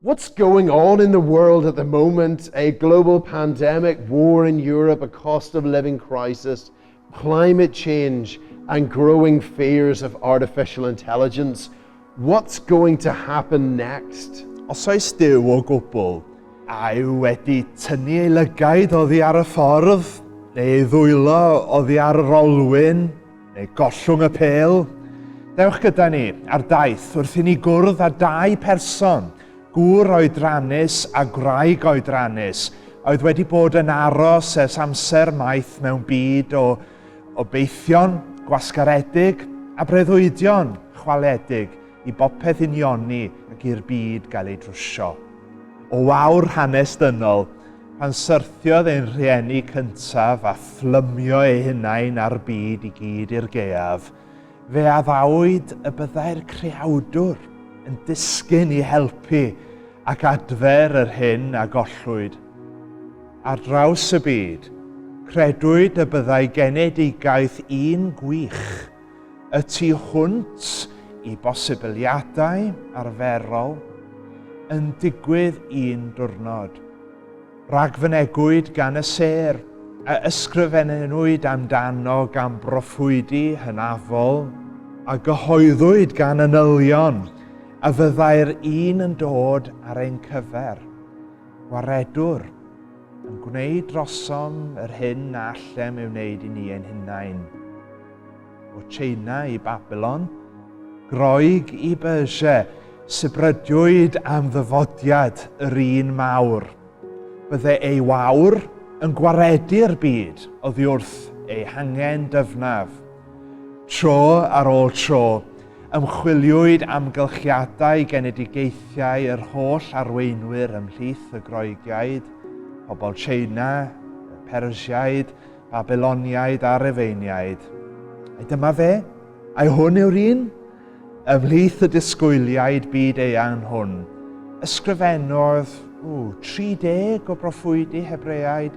What's going on in the world at the moment? A global pandemic, war in Europe, a cost of living crisis, climate change, and growing fears of artificial intelligence. What's going to happen next? Os oes Duw o gwbl, a yw wedi tynnu ei lygaid oddi ar y ffordd, neu ei ddwylo oddi ar yr olwyn, neu gollwng y pêl? Dewch gyda ni ar daith wrth i ni gwrdd â dau person, gŵr oedrannus a gwraig oedrannus, a oedd wedi bod yn aros ers amser maith mewn byd o obeithion gwasgaredig a breuddwydion chwaledig i bopeth unioni ac i'r byd gael ei drwsio. O wawr hanes dynol, Pan syrthiodd ein rhieni cyntaf a phlymio eu hunain a'r byd i gyd i'r gaeaf, fe addawyd y byddai'r Creawdwr yn disgyn i helpu ac adfer yr hyn a gollwyd. Ar draws y byd, credwyd y byddai genedigaeth un gwych y tu hwnt i bosibiliadau arferol, yn digwydd un diwrnod. Rhagfynegwyd gan y sêr, a ysgrifennwyd amdano gan broffwydi hynafol, a gyhoeddwyd gan annylion, a fyddai'r un yn dod ar ein cyfer, Gwaredwr, yn gwneud drosom yr hyn na allem ei wneud i ni ein hunain. O Tsieina i Babilon, Groeg i Bersia, sibrydiwyd am ddyfodiad yr un mawr. Bydde ei wawr yn gwaredu'r byd oddi wrth ei hangen dyfnaf. Tro ar ôl tro, ymchwiliwyd amgylchiadau genedigaethiau yr holl arweinwyr ymhlith y Groegiaid, pobl Tsieina, y Persiaid, Babyloniaid a Rufeiniaid. Ai dyma fe? Ai hwn yw'r un? Ymhlith y disgwyliaid byd eang hwn, ysgrifennodd ww, 30 o broffwydi Hebreaid,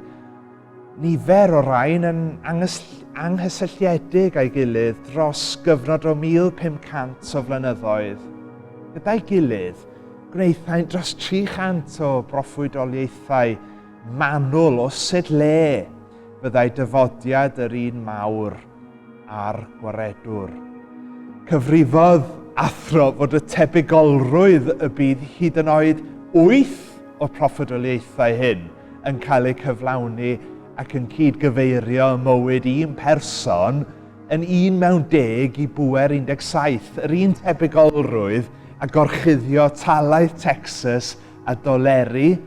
nifer o rain yn anghysylltiedig â'i gilydd dros gyfnod o 1500 o flynyddoedd. Gyda'i gilydd, gwnaethant dros 300 o broffwydoliaethau manwl o sut le fyddai dyfodiad yr un mawr a'r gwaredwr. Cyfrifodd athro fod y tebygolrwydd y bydd hyd yn oed wyth o'r proffwydoliaethau hyn yn cael eu cyflawni ac yn cyd-gyfeirio ym mywyd un person yn un mewn deg i bŵer 17, yr un tebygolrwydd a gorchuddio talaith Texas a doleri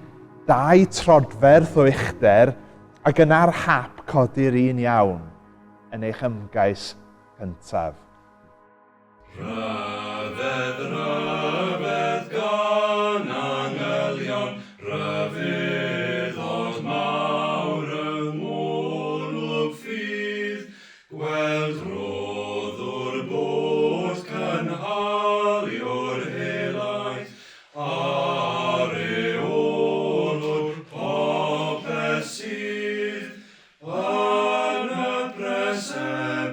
2 troedfedd o uchder ac yna ar hap codi'r un iawn yn eich ymgais cyntaf. Rhyfedd, rhyfedd gan angylion, rhyfeddod mawr yng ngolwg ffydd, Gweld rhoddwr bod cynhaliwr helaeth a rheolwr popeth sydd yn y preseb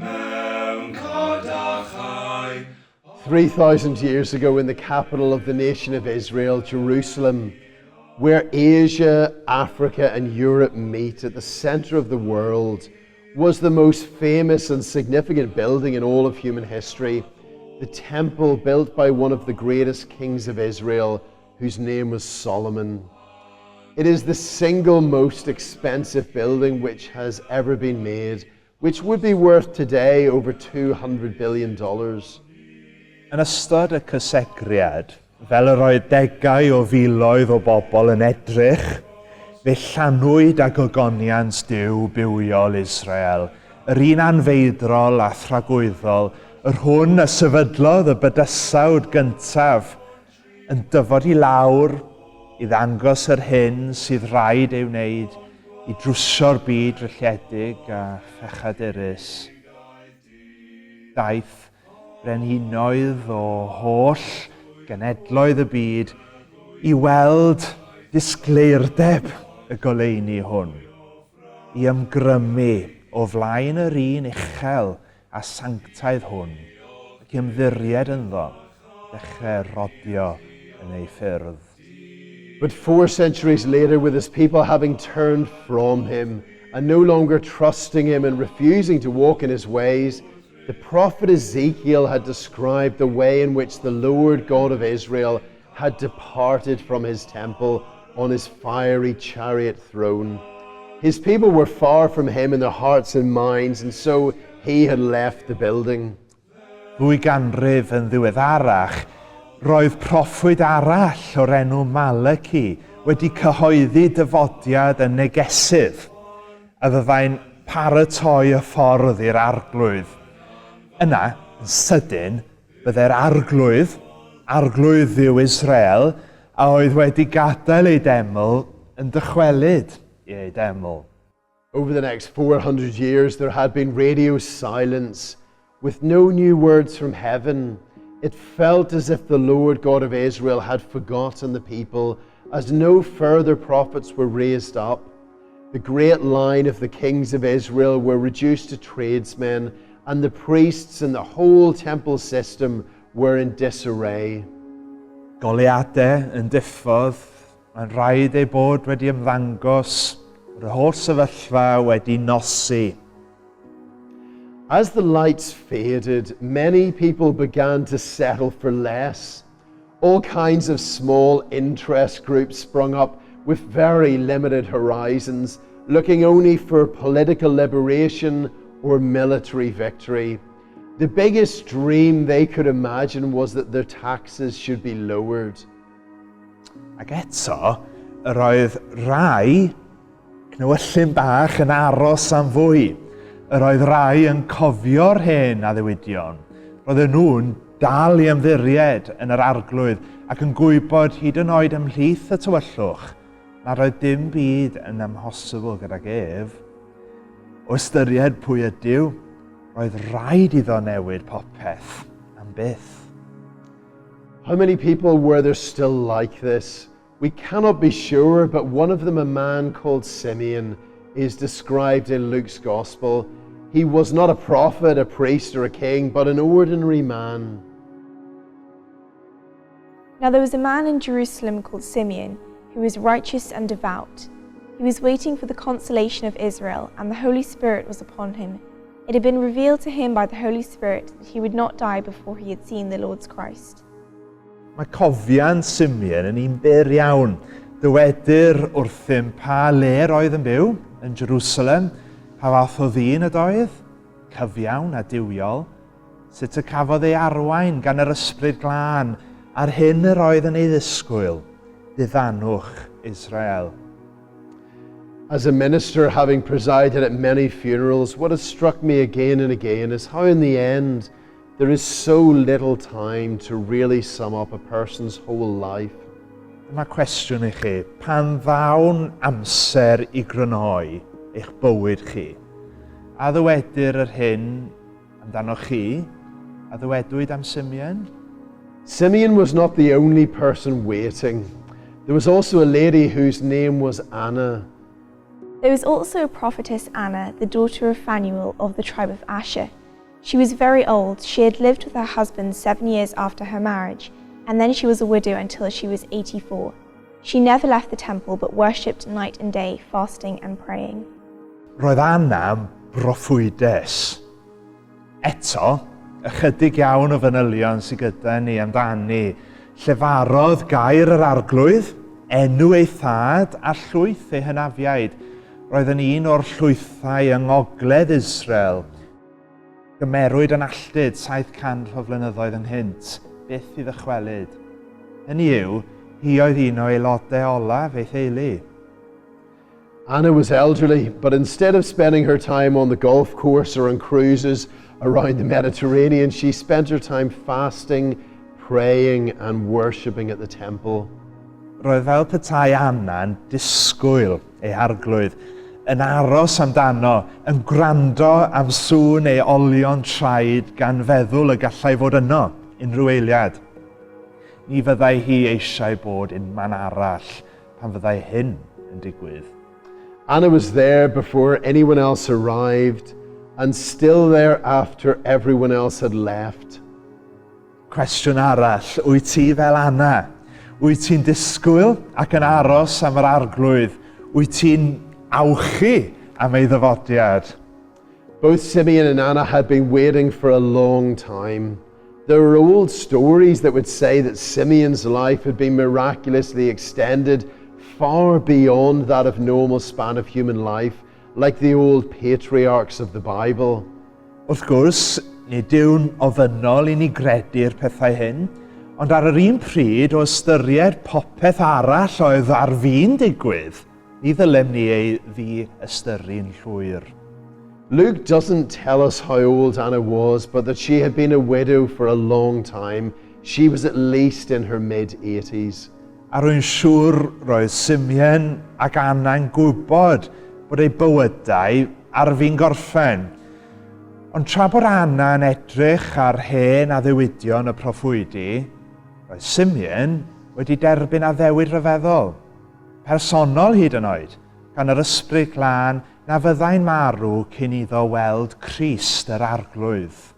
mewn cadachau. 3,000 years ago in the capital of the nation of Israel, Jerusalem, where Asia, Africa, and Europe meet at the center of the world, was the most famous and significant building in all of human history. The temple built by one of the greatest kings of Israel, whose name was Solomon. It is the single most expensive building which has ever been made, which would be worth today over $200 billion. Yn ystod y cysegriad, fel yr oedd degau o filoedd o bobl yn edrych, fe llanwyd â gogoniant Duw bywiol Israel, yr un anfeidrol a thragwyddol, yr hwn a sefydlodd y bydysawd gyntaf, yn dyfod i lawr i ddangos yr hyn sydd rhaid ei wneud i drwsio'r byd drylliedig a phechadurus. Daeth brenhinoedd o holl genedloedd y byd i weld disgleirdeb y goleuni hwn, i ymgrymu o flaen yr un uchel a sanctaidd hwn, ac i ymddiried ynddo, dechrau rhodio yn ei ffyrdd. But four centuries later, with his people having turned from him and no longer trusting him and refusing to walk in his ways, the prophet Ezekiel had described the way in which the Lord God of Israel had departed from his temple on his fiery chariot throne. His people were far from him in their hearts and minds, and so he had left the building. Ddwy ganrif yn ddiweddarach, roedd proffwyd arall o'r enw Malachi wedi cyhoeddi dyfodiad y negesydd, a fyddai'n paratoi y ffordd i'r arglwydd. Yna, yn sydyn, byddai'r arglwydd, arglwydd Dduw Israel, a oedd wedi gadael ei deml, yn dychwelyd i ei deml. Over the next 400 years, there had been radio silence with no new words from heaven. It felt as if the Lord God of Israel had forgotten the people, as no further prophets were raised up. The great line of the kings of Israel were reduced to tradesmen, and the priests and the whole temple system were in disarray. Goleuadau yn diffodd, mae'n rhaid ei bod wedi ymddangos bod y holl sefyllfa wedi nosi. As the lights faded, many people began to settle for less. All kinds of small interest groups sprung up with very limited horizons, looking only for political liberation or military victory. The biggest dream they could imagine was that their taxes should be lowered. Ac eto, yr oedd rai cnewyllyn bach yn aros am fwy. Yr oedd rai yn cofio'r hen addewidion. Roedden nhw'n dal i ymddiried yn yr arglwydd ac yn gwybod hyd yn oed ymhlith y tywyllwch nad oedd dim byd yn amhosibl gydag ef. O ystyried pwy ydyw, roedd rhaid iddo newid popeth am byth. How many people were there still like this? We cannot be sure, but one of them, a man called Simeon, is described in Luke's Gospel. He was not a prophet, a priest, or a king, but an ordinary man. Now there was a man in Jerusalem called Simeon, who was righteous and devout. He was waiting for the consolation of Israel, and the Holy Spirit was upon him. It had been revealed to him by the Holy Spirit that he would not die before he had seen the Lord's Christ. Mae cofiant Simeon yn un byr iawn. Dywedir wrthym pa le roedd yn byw, yn Jerusalem, pa fath o ddyn ydoedd, cyfiawn a duwiol, sut y cafodd ei arwain gan yr ysbryd glân, a'r hyn yr oedd yn ei ddisgwyl, diddanwch Israel. As a minister, having presided at many funerals, what has struck me again and again is how, in the end, there is so little time to really sum up a person's whole life. Dyma cwestiwn i chi. Pan ddaw'n amser i grynhoi eich bywyd chi, a ddywedir yr hyn amdano chi, a ddywedwyd am Simeon? Simeon was not the only person waiting. There was also a lady whose name was Anna. There was also a prophetess Anna, the daughter of Phanuel of the tribe of Asher. She was very old. She had lived with her husband seven years after her marriage, and then she was a widow until she was 84. She never left the temple but worshipped night and day, fasting and praying. Roedd Anna yn broffwydes. Eto, ychydig iawn o fanylion sydd gyda ni amdani. Llefarodd gair yr arglwydd, enw ei thad a llwyth ei hynafiaid. Roedd yn un o'r llwythau yng ngogledd Israel. Gymerwyd yn alltud 700 o flynyddoedd ynghynt, byth i ddychwelyd. Hynny yw, hi oedd un o aelodau olaf ei theulu. Anna was elderly, but instead of spending her time on the golf course or on cruises around the Mediterranean, she spent her time fasting, praying, and worshipping at the temple. Roedd fel petai Anna'n disgwyl ei harglwydd, yn aros amdano, yn gwrando am sŵn ei olion traed gan feddwl y gallai fod yno unrhyw eiliad. Ni fyddai hi eisiau bod unman arall pan fyddai hyn yn digwydd. Anna was there before anyone else arrived and still there after everyone else had left. Cwestiwn arall, wyt ti fel Anna? Wyt ti'n disgwyl ac yn aros am yr arglwydd? Wyt ti'n awchu am ei ddyfodiad? Both Simeon and Anna had been waiting for a long time. There are old stories that would say that Simeon's life had been miraculously extended far beyond that of normal span of human life, like the old patriarchs of the Bible. Wrth gwrs, nid yw'n ofynnol i ni gredu'r pethau hyn, ond ar yr un pryd o ystyried popeth arall oedd ar fin digwydd, ni ddylem ni ei ddi-ystyru'n llwyr. Luke doesn't tell us how old Anna was, but that she had been a widow for a long time. She was at least in her mid 80s. A rwy'n siŵr roedd Simeon ac Anna'n gwybod bod eu bywydau ar fin gorffen. Ond tra bod Anna yn edrych ar hen addewidion y proffwydi, roedd Simeon wedi derbyn addewid rhyfeddol, personol hyd yn oed, gan yr Ysbryd Glân na fyddai'n marw cyn iddo weld Crist yr Arglwydd.